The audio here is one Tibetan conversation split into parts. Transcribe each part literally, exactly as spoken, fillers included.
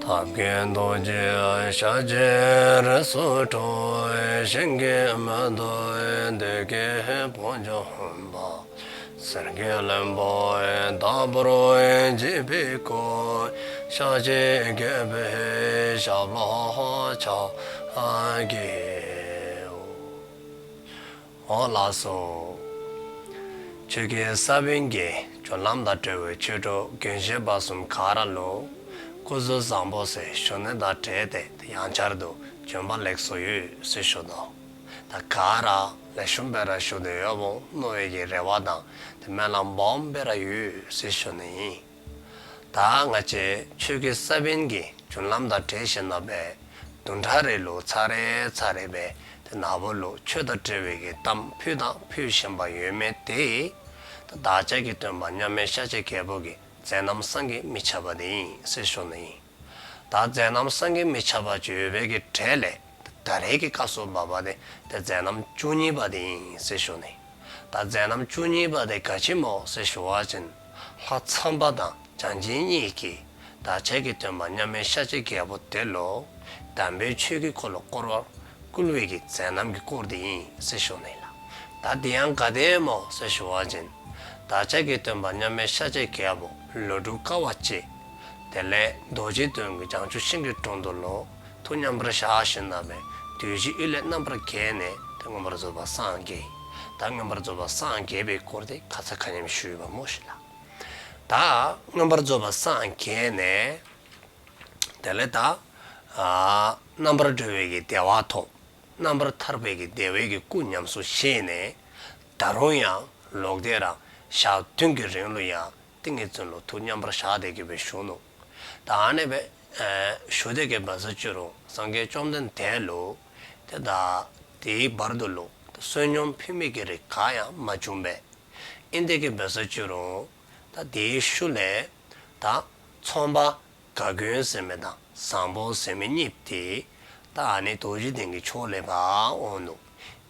ཐབས་མཁས་རྡོ་རྗེ་ཤཱཀྱའི་རིགས་སུ་འཁྲུངས། ཞིང་གི་མེ་ཏོག་བདུད་ཀྱི་དཔུང་འཇོམས་པ། གསེར་གྱི་ལྷུན་པོ་ལྟ་བུར་བརྗིད་པའི་སྐུ། ཤཱཀྱའི་རྒྱལ་པོའི་ཞབས་ལ་ཕྱག་འཚལ་ལོ། འོ་ལགས་སོ། ཆོས་ཀྱི་ས་བོན་གྱི་རྒྱུན་ལམ་དང་འབྲེལ་བའི་ཆོས་གྲོགས་རྒན་གཞོན་བར་གསུམ་ག་ར་ལ་སྐུ་གཟུགས་བཟང་པོ་ཟེར་ཞུ་ནི་དང་འབྲེལ་ཏེ་ཡང་བསྐྱར་དུ་བྱོན་པ་ལེགས་སོ་ཡོད་ཟེར་ཞུ་དོ། ད་ག་ར་ལེགས་ཤོམ་སྦེ་ར་བཞུགས་ཏེ་ཡོདཔ་འོང་མནོ་བའི་གི་རེ་བ་དང་དེ་སྨོན་ལམ་སྦོམ་སྦེ་ར་ཡོད་ཟེར་ཞུ་ནི་ཡིན། ད་ང་བཅས་ཆོས་ཀྱི་ས་བོན་གྱི་རྒྱུན་ལམ་དང་འབྲེལ་བཞིན་ན་སྦེ་བདུན་ཕྲག་རེ་ལུ་ཚར་རེ་ཚར་རེ་སྦེ་དེ་ན་བུ་ལུ་ཆོས་དང་འབྲེལ་བའི་གི་གཏམ་ཕུལ་དང་ཕུལ་བཞིན་པ་ཡོད་མེད་དེ། ད་བདག་ཅག་གི་སྟོན་པ་མཉམ་མེད་ཤཱཀྱའི་རྒྱལ་པོ་གི་མཛད་རྣམ་བསམ་གྱིས་མི་ཁྱབ་པ་དེ་ཨིན་ཟེར་ཞུ་ནི་ཨིན། ད་མཛད་རྣམ་བསམ་གྱིས་མི་ཁྱབ་པ་ཅིག་ཡོད་པའི་གི་གྲས་ལས་ད་རེས་ཀྱི་སྐབས་སུ་བབ་པ་དེ་དེ་མཛད་རྣམ་བཅུ་གཉིས་པ་དེ་ཨིན་ཟེར་ཞུ་ནི། ད་མཛད་རྣམ་བཅུ་གཉིས་པ་དེ་ག་ཅི་སྨོ་ཟེར་ཞུ་བ་ཅིན། ལྷ་ཚངས་པ་དང་བརྒྱ་བྱིན་གཉིས་ཀྱིས་བདག་ཅག་གི་སྟོན་པ་མཉམ་མེད་ཤཱཀྱའི་རྒྱལ་པོ་དེ་ལུ་དམ་པའི་ཆོས་ཀྱི་འཁོར་ལོ་བསྐོར་བར་བསྐུལ་བའི་གི་མཛད་རྣམ་གྱི་སྐོར་དེ་ཨིན་ཟེར་ཞུ་ནི་ལགས། ད་དེ་ཡང་ག་དེ་སྨོ་ཟེར་ཞུ་བ་ཅིན། བདག་ཅག་གི་སྟོན་པ་མཉམ་མེད་ཤཱཀྱའི་རྒྱལ་པོ་ལོ་དྲུག་དཀའ་བ་སྤྱད། དེ་ལས་རྡོ་རྗེ་དོན་གྱི་བྱང་ཆུབ་ཤིང་གི་དྲུང་དུ་ལུ་ཐུགས་མཉམ་པར་བཞག་ཞིནམ་ལས་བདུད་བཞིའི་གཡུལ་ལས་རྣམ་པར་རྒྱལ་ནས་དེ་མངོན་པར་རྫོགས་པར་སངས་རྒྱས། ད་མངོན་པར་རྫོགས་པར་སངས་རྒྱས་པའི་སྐོར་དེ་ཁ་ཙ་ཁ་ཉིནམ་ཞུས་པ་སྨོ་ཤིག་ལགས། ད་མངོན་པར་རྫོགས་པར་སངས་རྒྱས་ནས། དེ་ལས་ད་ཨ་རྣམ་པར་གྲོལ་བའི་གི་བདེ་བ་ཐོབ། རྣམ་པར་ཐར་པའི་གི་བདེ་བའི་གི་སྐུ་ཉམས་སུ་བཞེས་ནས། ད་རུང་ཡང་ལོག་སྟེ་ར་ཞག་བདུན་གྱི་རིང་ལུ་ཡང་ཏིང་ངེ་འཛིན་ལུ་ཐུགས་མཉམ་པར་བཞག་སྟེ་གི་སྦེ་བཞུགས་ནུག། ད་ཨ་ནེ་སྦེ་ཨ་བཞུགས་སྟེ་གི་སྦེ་ས་ཅི་རུང་སངས་རྒྱས་བཅོམ་ལྡན་འདས་ལུ་དེ་ད་དེའི་བར་དུ་ལུ་བསོད་སྙོམས་ཕུལ་མི་གི་རིགས་ག་ཡང་མ་བྱུང་པས། ཨིན་ཏེ་གི་སྦེ་ས་ཅི་རུང་ད་དེའི་ཤུལ་ལས་ད་ཚོང་པ་ག་གོན་ཟེར་མི་དང་བཟང་པོ་ཟེར་མི་གཉིས་དེ་ད་ཨ་ནི་རྡོ་རྗེ་གདན་གྱི་ཕྱོགས་ལས་ཕར་འོང་ནུག།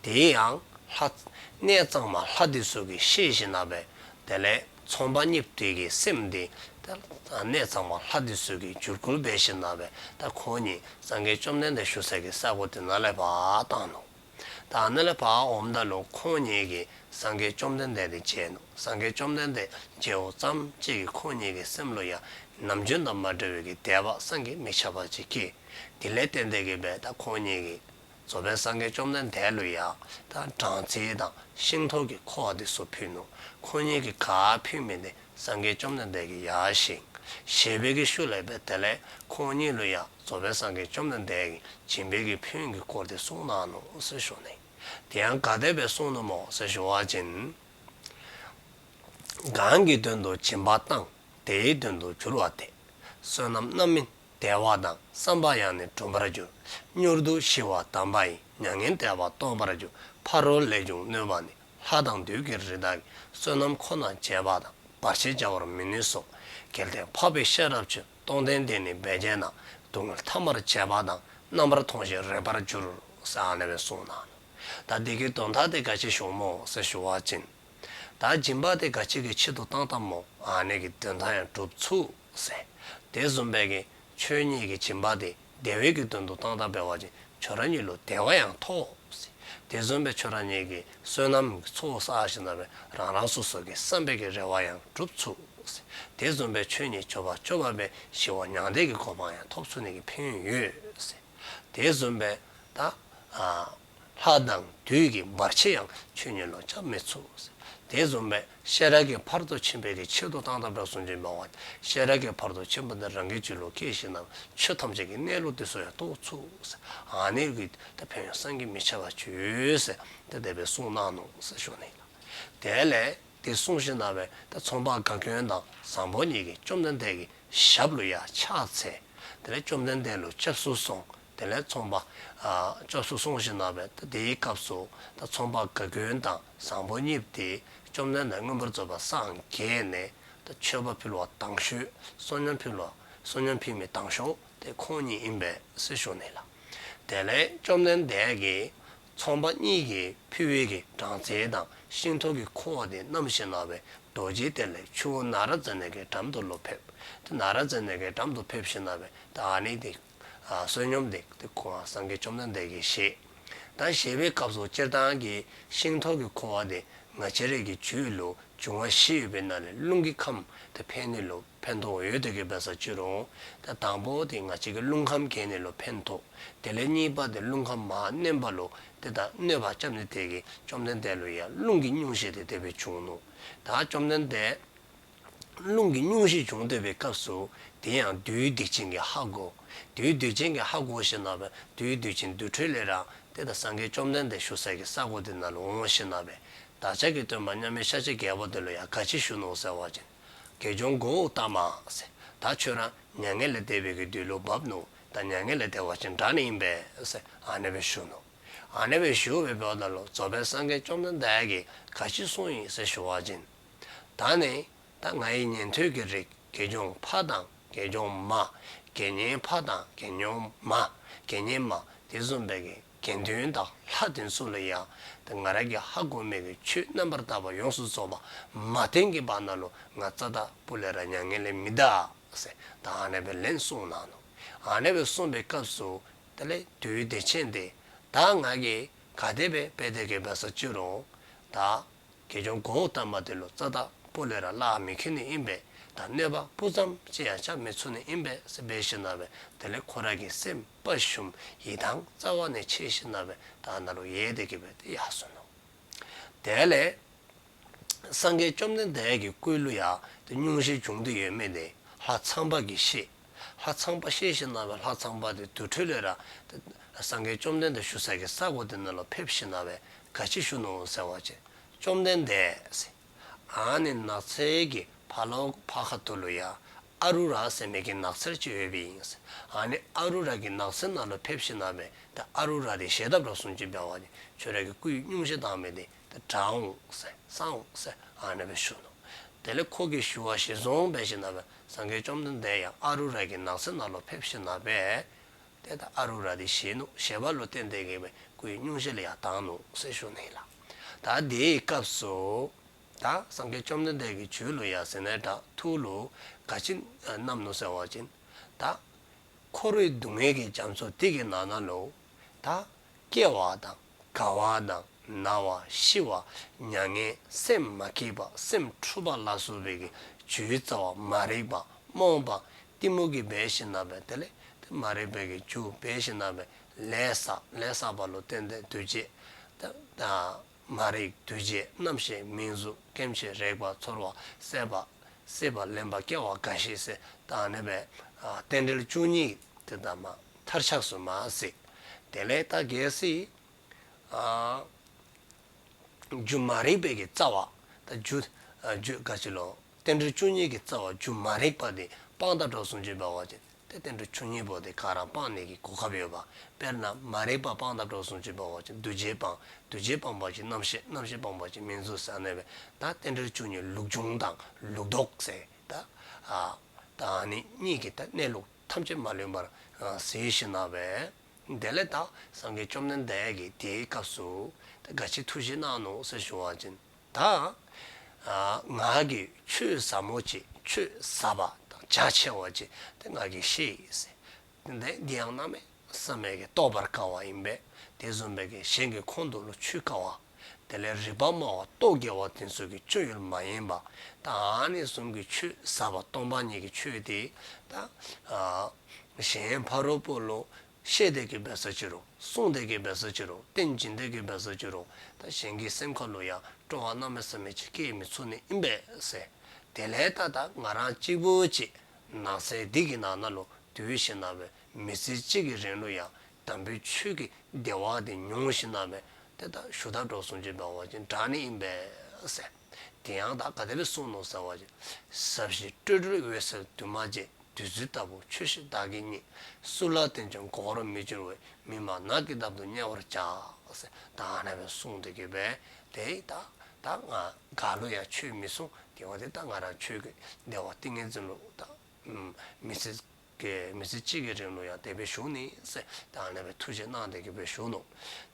དེ་ཡང་ལྷ་གནས་གཙང་མ་ལྷ་དེ་ཚུ་གིས་ཤེས་ཞིནམ་ལས་དེ་ལས་ཚོང་པ་གཉིས་དེ་གི་སེམས་དེ་ད་གནས་གཙང་མ་ལྷ་དེ་ཚུ་གིས་བསྒྱུར་བཀོད་འབད་ཞིནམ་ལས་ད་ཁོང་གཉིས་སངས་རྒྱས་བཅོམ་ལྡན་འདས་བཞུགས་ས་གི་ས་གོ་དེ་ནང་ལས་ཕར་བཏང་ནུག། ད་ཨ་ནི་ལས་ཕར་འོངམ་ད་ལུ་ཁོང་གཉིས་ཀྱིས་སངས་རྒྱས་བཅོམ་ལྡན་འདས་དེ་མཇལ་ནུག། སངས་རྒྱས་བཅོམ་ལྡན་འདས་མཇལཝ་ཙམ་ཅིག་གིས་ཁོང་གཉིས་ཀྱི་སེམས་ལུ་ཡང་ནམ་རྒྱུན་དང་མ་འདྲ་བའི་གི་བདེ་བ་བསམ་གྱིས་མི་ཁྱབ་པ་ཅིག་སྐྱེས། དེ་ལས་བརྟེན་ཏེ་གི་སྦེ་ད་ཁོང་གཉིས་ཀྱིས་རྫོགས་པའི་སངས་རྒྱས་བཅོམ་ལྡན་འདས་ལུ་ཡང་ད་སྦྲང་རྩི་དང་ཤིང་ཐོག་གི་ཁུ་བ་དེ་ཚུ་ཕུལ་ནུག། ཁོང་གཉིས་ཀྱིས་ག་ཕུལ་མི་དེ་སངས་རྒྱས་བཅོམ་ལྡན་འདས་ཀྱིས་ཡར་བཞེས། བཞེས་པའི་གི་ཤུལ་ལས་སྦེ་དེ་ལས་ཁོང་གཉིས་ལུ་ཡང་རྫོགས་པའི་སངས་རྒྱས་བཅོམ་ལྡན་འདས་ཀྱིས་སྦྱིན་པའི་གི་ཕན་ཡོན་གྱི་སྐོར་དེ་གསུངས་གནང་ནུག་ཟེར་ཞུ་ནི། དེ་ཡང་ག་དེ་སྦེ་གསུངས་ནུག་སྨོ་ཟེར་ཞུ་བ་ཅིན། གང་གི་དོན་དུ་སྦྱིན་པ་བཏང་། དེའི་དོན་དུ་འགྱུར་བ་སྟེ། བསོད་ནམས་རྣམ་སྨིན་བདེ་བ་དང་། བསམ་པ་ཡང་ནི་འགྲུབ་པར་འགྱུར། མྱུར་དུ་ཞི་བ་དམ་པ་ཡི། མྱ་ངན་འདས་པ་སྟོངས་པར་འགྱུར། ཕ་རོལ་ལས་ཀྱང་གནོད་པ་ནི། ལྷ་དང་བདུད་ཀྱི་རི་དྭགས་ཀྱིས། བསོད་ནམས་ཁོ་ན་བྱས་པ་དང་། བར་ཆད་བྱ་བར་མི་ནུས་སོ། གལ་ཏེ་འཕགས་པའི་ཤེས་རབ་ཀྱིས། སྟོང་ཐུན་འདི་ནི་འབད་བྱས་ན། སྡུག་བསྔལ་ཐ་མར་བྱས་པ་དང་། རྣམ་པར་ཐོངས་ཤིང་རེག་པར་འགྱུར། ཟེར་ཨ་ནེ་སྦེ་གསུངས་གནང་ནུག། ད་འདི་གི་དོན་དག་དེ་ག་ཅི་ཞུཝ་སྨོ་ཟེར་ཞུ་བ་ཅིན། ད་སྦྱིན་པ་དེ་ག་ཅི་གི་ཆེད་དུ་བཏང་བཏངམ་སྨོ། ཨ་ནི་གི་དོན་དག་ཡང་འགྲུབ་ཚུགས་ཟེར། དེ་བཟུམ་སྦེ་གི་ཆོས་ཉིད་ཀྱི་སྦྱིན་པ་དེ་བདེ་བའི་གི་དོན་དུ་བཏང་བཏངམ་འབད་བ་ཅིན་ཁྱོད་ར་གཉིས་ལུ་བདེ་བ་ཡང་ཐོབ་ཟེར། དེ་བཟུམ་སྦེ་ཁྱོད་ར་གཉིས་ཀྱིས་བསོད་ནམས་ཀྱི་ཚོགས་བསགས་ཞིནམ་ལས་རང་རང་སོ་སོ་གི་བསམ་པའི་གི་རེ་བ་ཡང་འགྲུབ་ཚུགས་ཟེར། དེ་བཟུམ་སྦེ་ཆོས་ཉིད་སྤྱོད་པ་སྤྱོད་པ་སྦེ་ཞི་བ་མྱང་འདས་ཀྱི་གོ་འཕང་ཡང་ཐོབ་ཚུགས་ནི་གི་ཕན་ཡོན་ཡོད་ཟེར། དེ་བཟུམ་སྦེ་ད་ཨ་ལྷ་དང་བདུད་ཀྱི་བར་ཆད་ཡང་ཁྱོད་གཉིས་ལུ་རྐྱབ་མི་ཚུགས་ཟེར། དེ་བཟུམ་སྦེ་ཤེས་རབ་ཀྱི་ཕ་རོལ་ཏུ་ཕྱིན་པའི་གི་ཆེད་དུ་བཏང་བཏངམ་སྦེ་གསུངས་ཀྱི་འབད་བ་ཅིན་ཤེས་རབ་ཀྱི་ཕ་རོལ་ཏུ་ཕྱིན་པ་དེ་རང་གི་རྒྱུད་ལུ་སྐྱེས་ཞིནམ་ལས་ཆོས་ཐམས་ཅད་ཀྱི་གནས་ལུགས་དེ་ཚུ་ཡང་རྟོགས་ཚུགས་ཟེར། ཨ་ནི་གི་ད་ཕན་ཡོན་བསམ་གྱིས་མི་ཁྱབ་པ་ཅིག་ཡོད་ཟེར་ད་དེ་སྦེ་གསུངས་གནང་ནུག་ཟེར་ཞུ་ནི་ལགས། དེ་ལས་དེ་གསུངས་ཞིནམ་ལས་ད་ཚོང་པ་ག་གོན་དང་བཟང་པོ་གཉིས་ཀྱིས་བཅོམ་ལྡན་འདས་ཀྱི་ཞབས་ལུ་ཡར་ཕྱག་འཚལ། དེ་ལས་བཅོམ་ལྡན་འདས་ལུ་སྐྱབས་སུ་སོང་། དེ་ལས་ཚོང་པ་ཨ་སྐྱབས་སུ་སོང་ཞིནམ་ལས་ད་དེའི་སྐབས་སུ་ད་ཚོང་པ་ག་གོན་དང་བཟང་པོ་གཉིས་དེ་བཅོམ་ལྡན་འདས་མངོན་པར་རྫོགས་པར་སངས་རྒྱས་ནས་ད་མཆོད་པ་ཕུལ་བ་དང་ཤོས། བསོད་སྙོམས་ཕུལ་བ་བསོད་སྙོམས་ཕུལ་མི་དང་ཤོས་དེ་ཁོང་གཉིས་ཨིན་པས་ཟེར་ཞུ་ནི་ལགས། དེ་ལས་བཅོམ་ལྡན་འདས་ཀྱིས་ཚོང་པ་གཉིས་ཀྱིས་ཕུལ་བའི་གི་སྦྲང་རྩི་དང་ཤིང་ཐོག་གི་ཁུ་བ་དེ་བསྣམས་ཞིནམ་ལས་རྡོ་རྗེ་གདན་ལས་ཆུ་བོ་ནཻ་རཉྫ་ནའི་གི་འགྲམ་དུ་ལུ་ཕེབས། དེ་ནཱ་ར་ཛ་ནའི་གི་འགྲམ་དུ་ཕེབས་ཤིག་ན་བས། ད་ཨ་ནི་དེ་ཨ་བསོད་སྙོམས་དེ་དེ་ཁོ་སངས་རྒྱས་བཅོམ་ལྡན་འདས་ཀྱིས་བཞེས། ད་བཞེས་པའི་སྐབས་སུ་སྤྱིར་བཏང་གི་ཤིང་ཐོག་གི་འཁོར་བ་དེ་ང་བཅས་རའི་གི་རྒྱུད་ལུ་འབྱུང་བ་བཞི་ཡོད་པའི་ནང་ལས་རླུང་གི་ཁམས་དེ་ཕན་ནི་ལུ་ཕན་ཐོགས་ཡོད་དེ་གི་འབད་ས་ཅི་རུང་། ད་དང་པོ་དེ་ང་བཅས་ཀྱི་རླུང་ཁམས་རྒྱས་ནི་ལུ་ཕན་ཐོགས། དེ་ལས་གཉིས་པ་དེ་རླུང་ཁམས་མར་མནན་པ་ལུ་དེ་ད་གནོད་པ་བསྐྱབ་ནི་དེ་གིས་བཅོམ་ལྡན་འདས་ལུ་ཡང་རླུང་གི་སྙུང་གཞི་དེ་དེ་སྦེ་བྱུང་ནུག། ད་བཅོམ་ལྡན་འདས་རླུང་གི་སྙུང་གཞི་བྱུང་སྡོད་པའི་སྐབས་སུ། དེ་ཡང་བདུད་སྡིག་ཅན་གྱིས་ཧ་གོ། བདུད་སྡིག་ཅན་གྱིས་ཧ་གོ་ཞིནམ་ལས་བདུད་སྡིག་ཅན་དུར་ཁྲོད་ལས་ར་དེ་ད་སངས་རྒྱས་བཅོམ་ལྡན་འདས་བཞུགས་ས་གི་ས་གོ་དེ་ནང་ལུ་འོང་ཞིནམ་ལས། བདག་ཅག་གི་སྟོན་པ་མཉམ་མེད་ཤཱཀྱའི་རྒྱལ་པོ་དེ་ལུ་ཡང་ག་ཅི་ཞུ་ནུག་ཟེར་བ་ཅིན། དགེ་སྦྱོང་མགོ་བོ་བཏབ་མ་ཟེར། ད་ཁྱོད་ར་མྱ་ངན་ལས་འདས་པའི་གི་དུས་ལུ་བབས་ནུག། ད་མྱ་ངན་ལས་འདས་པ་ཅིན་དྲག་ནི་ཨིན་པས་ཟེར་ཨ་ནེ་སྦེ་ཞུ་ནུག། ཨ་ནེ་སྦེ་ཞུ་བའི་བར་ན་ལུ་རྫོགས་པའི་སངས་རྒྱས་བཅོམ་ལྡན་འདས་ཀྱིས་ག་ཅི་གསུངས་ཡི་ཟེར་ཞུ་བ་ཅིན། ད་ནི་ད་ང་ཡི་ཉན་ཐོས་ཀྱི་རིགས་དགེ་སྦྱོང་ཕ་དང་དགེ་སྦྱོང་མ། དགེ་བསྙེན་ཕ་དང་དགེ་སྦྱོང་མ། དགེ་བསྙེན་མ་དེ་བཟུམ་སྦེ་གི་དགེ་འདུན་དང་ལྷ་དེ་ཚུ་ལུ་ཡང་ད་ང་ར་གིས་ཧ་གོ་མི་གི་ཆོས་རྣམ་པར་དག་པ་ཡོངས་སུ་རྫོགས་པ་མ་བསྟན་གྱི་བར་ན་ལུ་ང་རྩ་དང་སྤུ་ལས་ར་མྱ་ངན་ལས་མི་འདའ་ཟེར་ད་ཨ་ནེ་སྦེ་ལན་གསུངས་གནང་ནུག། ཨ་ནེ་སྦེ་གསུངས་པའི་སྐབས་སུ་དེ་ལས་བདུད་སྡིག་ཅན་དེ་ད་ང་གིས་ག་དེ་སྦེ་འབད་དེ་གི་འབད་ས་ཅི་རུང་ད་དགེ་སྦྱོང་མགོ་བོ་བཏབ་མ་དེ་ལུ་རྩ་དང་སྤུ་ལས་ར་གླགས་མི་ཁེལ་ནི་ཨིན་པས། ད་གནོད་པ་སྤུ་ཙམ་ཅིག་ཡང་རྐྱབ་མི་ཚུགས་ནི་ཨིན་པས་ཟེར་འབད་ཞིནམ་ལས་དེ་ལས་ཁོ་ར་གི་སེམས་དཔའ་ཞུམ་ཡིད་ཐང་རྩ་བ་ནས་ཆད་ཞིནམ་ལས་ད་ནཱ་ལུ་ཡལ་དེ་གི་སྦེ་ཏེ་ཡར་སོ་ནུག། དེ་ལས་སངས་རྒྱས་བཅོམ་ལྡན་འདས་ཀྱི་སྐུ་ལུ་ཡང་དེ་སྙུང་གཞི་བྱུང་སྟེ་ཡོད་མི་དེ་ལྷ་ཚངས་པ་གིས་ཤེས། ལྷ་ཚངས་པ་ཤེས་ཞིནམ་ལས་ལྷ་ཚངས་པ་དེ་དུར་ཁྲོད་ལས་ར་དེ་སངས་རྒྱས་བཅོམ་ལྡན་འདས་བཞུགས་ས་གི་ས་གོ་དེ་ནང་ལུ་ཕེབས་ཞིནམ་ལས་ག་ཅི་ཞུ་ནུག་ཟེར་བ་ཅིན། བཅོམ་ལྡན་འདས་ཟེར། ཨ་ནི་ནགས་ཚལ་གྱི་ཕར་ལོགས་ཕར་ཁ་ཐུག་ལུ་ཡང་ཨ་རུ་ར་ཟེར་མི་གི་ནགས་ཚལ་ཅིག་ཡོདཔ་ཨིན་ཟེར། ཨ་ནི་ཨ་རུ་ར་གི་ནགས་ཚལ་ནང་ལུ་ཕེབས་ཞིནམ་ལས་ད་ཨ་རུ་ར་དེ་བཞེས་ད་འགྲོ་གསུངས་ཅི་འབད་བ་ཅིན་ཁྱོད་ར་གི་སྐུའི་སྙུང་གཞི་དང་མི་དེ་ད་དྲག་འོང་ཟེར་སངས་འོང་ཟེར་ཨ་ནེ་སྦེ་ཞུ་ནུག། དེ་ལས་ཁོ་གི་ཞུ་བ་གཞིར་བཟུང་འབད་ཞིནམ་ལས་སངས་རྒྱས་བཅོམ་ལྡན་འདས་ཡང་ཨ་རུ་ར་གི་ནགས་ཚལ་ནང་ལུ་ཕེབས་ཞིནམ་ལས་དེ་ད་ཨ་རུ་ར་དེ་བཞེས་ནུག། བཞེས་པ་ལུ་བརྟེན་ཏེ་གི་སྦེ་སྐུའི་སྙུང་གཞི་ལུ་ཡང་དྭངས་ནུག་ཟེར་ཞུ་ནི་ལགས། ད་དེའི་སྐབས་སུ་ད་སངས་རྒྱས་བཅོམ་ལྡན་འདས་ཀྱི་རྒྱུད་ལུ་ཡང་ཟེར་ན་ད་ཐུགས་ལུ་ག་ཅི་བསྣམས་ནུག་ཟེར་བ་ཅིན། ད་འཁོར་བའི་སྡུག་བསྔལ་གྱི་རྒྱ་མཚོ་དེ་གི་ནང་ན་ལུ་ད་སྐྱེ་བ་དང་རྒ་བ་དང་ན་བ་ཤི་བ་མྱ་ངན་སེམས་མ་སྐྱིད་པ་སེམས་འཁྲུགས་པ་ལ་སོགས་པའི་གི་རྒྱུའི་རྩ་བ་མ་རིག་པ་རྨོངས་པ་གཏི་མུག་གིས་འབད་ཞིནམ་ལས་དེ་ལས་དེ་མ་རིག་པའི་གི་རྒྱུ་འབད་ཞིནམ་ལས་ལས་བསགས། ལས་བསགས་པ་ལུ་བརྟེན་ཏེ་འདུ་བྱེད་ད་ད་མ་རིག་འདུ་བྱེད་རྣམ་ཤེས་མིང་གཟུགས་སྐྱེ་མཆེད་རེག་པ་ཚོར་བ་སྲེད་པ་སྲེད་པ་ལེན་པ་སྐྱེ་བ་རྒ་ཤི་ཟེར་ད་ཨ་ནེ་སྦེ་ཨ་རྟེན་འབྲེལ་བཅུ་གཉིས་དེ་ད་མ་མཐར་ཆགས་སུ་མ་ཟད། དེ་ལས་ད་གལ་སྲིད་ཨ་རྒྱུ་མ་རིག་པའི་གི་རྩ་བ་ད་རྒྱུ་ཨ་རྒྱུ་ག་ཅི་ལོ་རྟེན་འབྲེལ་བཅུ་གཉིས་ཀྱི་རྩ་བ་རྒྱུ་མ་རིག་པ་དེ་སྤང་ད་འགྲོ་གསུངས་ཅི་འབད་བ་ཅིན། ཏེ་རྟེན་འབྲེལ་བཅུ་གཉིས་པོ་དེ་ག་ར་སྤང་ནི་གི་གོ་སྐབས་ཡོདཔ། དཔེར་ན་མ་རིག་པ་སྤང་ད་འགྲོ་གསུངས་ཅི་འབད་བ་ཅིན་འདུ་བྱེད་སྤང་། འདུ་བྱེད་སྤངས་པ་ཅིན་རྣམ་ཤེས། རྣམ་ཤེས་སྤངས་པ་ཅིན་མིང་གཟུགས་ཟེར་ཨ་ནེ་སྦེ་ད་རྟེན་འབྲེལ་བཅུ་གཉིས་ལུགས་འབྱུང་དང་ལུགས་ལྡོག་ཟེར་ད་ཨ་ད་ཨ་ནི་གཉིས་ཀྱི་ད་གནས་ལུགས་ཐམས་ཅད་མ་ལུས་པར་ཨ་གཟིགས་ཞིནམ་ལས་དེ་ལས་ད་སངས་རྒྱས་བཅོམ་ལྡན་འདས་ཀྱིས་དེའི་སྐབས་སུ་ད་ག་ཅི་ཐུགས་བཞེད་གནང་ནུག་ཟེར་ཞུ་བ་ཅིན། ད་ཨ་ང་གིས་ཆོས་ཟབ་མོ་ཅིག་ཆོས་ཟབ་པ་དང་རྒྱ་ཆེ་བ་ཅིག་དེ་ང་གིས་ཤེས་ཡི་ཟེར། དེ་འདི་ཡང་གནམ་མེད་ས་མེད་ཀྱི་རྟོགས་པར་དཀའ་བ་ཨིན་པས། དེ་བཟུམ་སྦེ་གི་གཞན་གྱི་ཁོང་དུ་ལུ་ཆུད་དཀའ་བ། དེ་ལས་རིག་པ་སྨྲ་བ་རྟོག་གེ་བ་དེ་ཚུ་གི་སྤྱོད་ཡུལ་མ་ཡིན་པ། ད་ཨ་ནི་བཟུམ་གྱི་ཆོས་ཟབ་པ་སྟོང་པ་ཉིད་ཀྱི་ཆོས་དེ་ད་ཨ་གཞན་ཕ་རོལ་པོ་ལུ་བཤད་དེ་གི་འབད་ས་ཅི་རུང་། གསུང་དེ་གི་འབད་ས་ཅི་རུང་། སྟན་འབྱིན་དེ་གི་འབད་ས་ཅི་རུང་། ད་གཞན་གྱི་སེམས་ཁ་ལུ་ཡང་སྤྲོ་བ་གནམ་མེད་ས་མེད་ཅིག་སྐྱེ་མི་ཚུགས་ནི་ཨིན་པས་ཟེར། དེ་ལས་ད་ད་ང་རང་གཅིག་པུ་ཅིག་ནགས་ཚལ་འདི་གི་ནང་ན་ལུ་སྡོད་ཞིནམ་ལས་མི་ཚེ་གཅིག་གི་རིང་ལུ་ཡང་དམ་པའི་ཆོས་ཀྱི་བདེ་བ་དེ་མྱོང་ཞིནམ་ལས་དེ་ད་ཞུ་དག་འགྲོ་གསུངས་ཅི་འབད་བ་ཅིན་དྲག་ནི་ཨིན་པས་ཟེར། དེ་ཡང་ད་ག་དེ་སྦེ་གསུངས་ནུག་ཟེར་བ་ཅིན། ཟབ་ཞི་སྤྲོས་བྲལ་འོད་གསལ་འདུས་མ་བྱས། བདུད་རྩི་ལྟ་བུ་ཆོས་ཤིག་བདག་གིས་རྙེད། སུ་ལ་བསྟན་ཀྱང་གོ་བར་མི་འགྱུར་བས། མི་སྨྲ་ནགས་ཀྱི་འདབ་ཏུ་བསྙེལ་བར་བྱ། ཟེར་ད་ཨ་ནེ་སྦེ་གསུངས་ཏེ་གི་སྦེ་དེ་ད་ད་ང་ག་ལུ་ཡང་ཆོས་མི་གསུང་། དེ་བ་དེ་ད་ང་རང་ཆོས་ཀྱི་བདེ་བ་ཏིང་ངེ་འཛིན་ལུ་ད་མི་ཚེ་གི་མི་ཚེ་གཅིག་གི་རིང་ལུ་ཡང་དེ་སྦེ་བཞུགས་ནི་ཟེར་ད་ཨ་ནེ་སྦེ་ཐུགས་བཞེད་གནང་སྟེ་གི་སྦེ་བཞུགས་ནུག།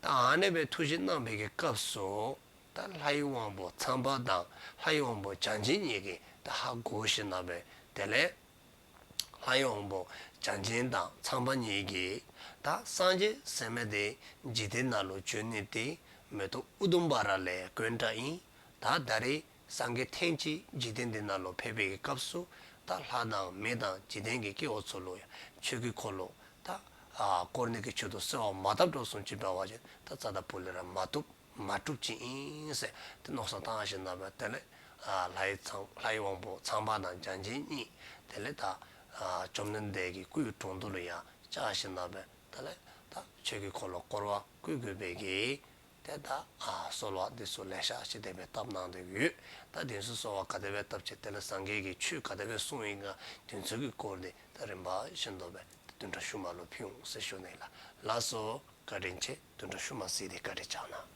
ད་ཨ་ནེ་སྦེ་ཐུགས་བཞེད་གནང་བའི་གི་སྐབས་སུ་ད་ལྷའི་དབང་པོ་ཚངས་པ་དང་ལྷའི་དབང་པོ་བརྒྱ་བྱིན་གཉིས་ཀྱིས་ད་ཧ་གོ་ཞིནམ་ལས་དེ་ལས་ ལྷའི་དབང་པོ་བརྒྱ་བྱིན་དང་ཚངས་པ་གཉིས་ཀྱིས། ད་སངས་རྒྱས་ཟེར་མི་དེ་འཇིག་རྟེན་ནང་ལ་བྱོན་ནི་དེ་མེ་ཏོག་ཨུ་དུམ་བ་ར་ལའི་སྐུ་འདྲ་ཡིན། ད་ད་རེས་སངས་རྒྱས་ཐེངས་གཅིག་འཇིག་རྟེན་འདི་ནང་ལ་ཕེབས་པའི་སྐབས་སུ། ད་ལྷ་དང་མི་དང་འཇིག་རྟེན་གྱི་སྐྱེ་བོ་ཚོ་ལ་ཡང་ཆོས་ཀྱི་འཁོར་ལོ་ད་ཨ་བསྐོར་ནི་གི་ཆེད་དུ་གསོལ་བ་མ་བཏབ་འགྲོ་སོང་ཅི་འདྲ་བ་ཅིག་ད་རྩ་དང་པོ་ལས་ར་མ་བཏུབ། མ་གྲུབ་ཅིག་ཡིན་ཟེར་དེ་མནོ་བསམ་བཏང་ཞིག་ན་བས། དེ་ལས་ཨ་ལྷའི་ཚངས་ལྷའི་དབང་པོ་ཚངས་པ་དང་བརྒྱ་བྱིན་གཉིས། དེ་ལས་ད་ཨ་བཅོམ་ལྡན་འདས་ཀྱི་སྐུའི་དྲུང་དུ་ལ་ཡང་བཅར་ཞིག་ན་བས། དེ་ལས་ད་ཆོས་ཀྱི་འཁོར་ལོ་བསྐོར་བ་བསྐུལ་དགོས་པའི་གི་དེ་ད་ཨ་གསོལ་བ་འདི་ཚོ་ལེ་ཤ་ཞིག་དེ་བས་བཏབ་གནང་བསྡད་ཡོད། ད་དེ་ཚོ་གསོལ་བ་ག་དེ་བས་བཏབ་ཅིག་དེ་ལས་སངས་རྒྱས་ཀྱི་ཆོས་ག་དེ་བས་གསུངས་ཡིན་ག་དེ་ཚོ་གི་སྐོར་དེ་ད་རིམ་པ་བཞིན་དུ་བས་བདུན་ཕྲག་ཤུལ་མ་ལ་ཕུལ་འོང་ཟེར་ཞུ་ནས་ལ། ལགས་སོ། བཀའ་དྲིན་ཆེ། བདུན་ཕྲག་ཤུལ་མ་གཟིགས་ཏེ་བཀའ་དྲིན་བསྐྱངས་གནང་།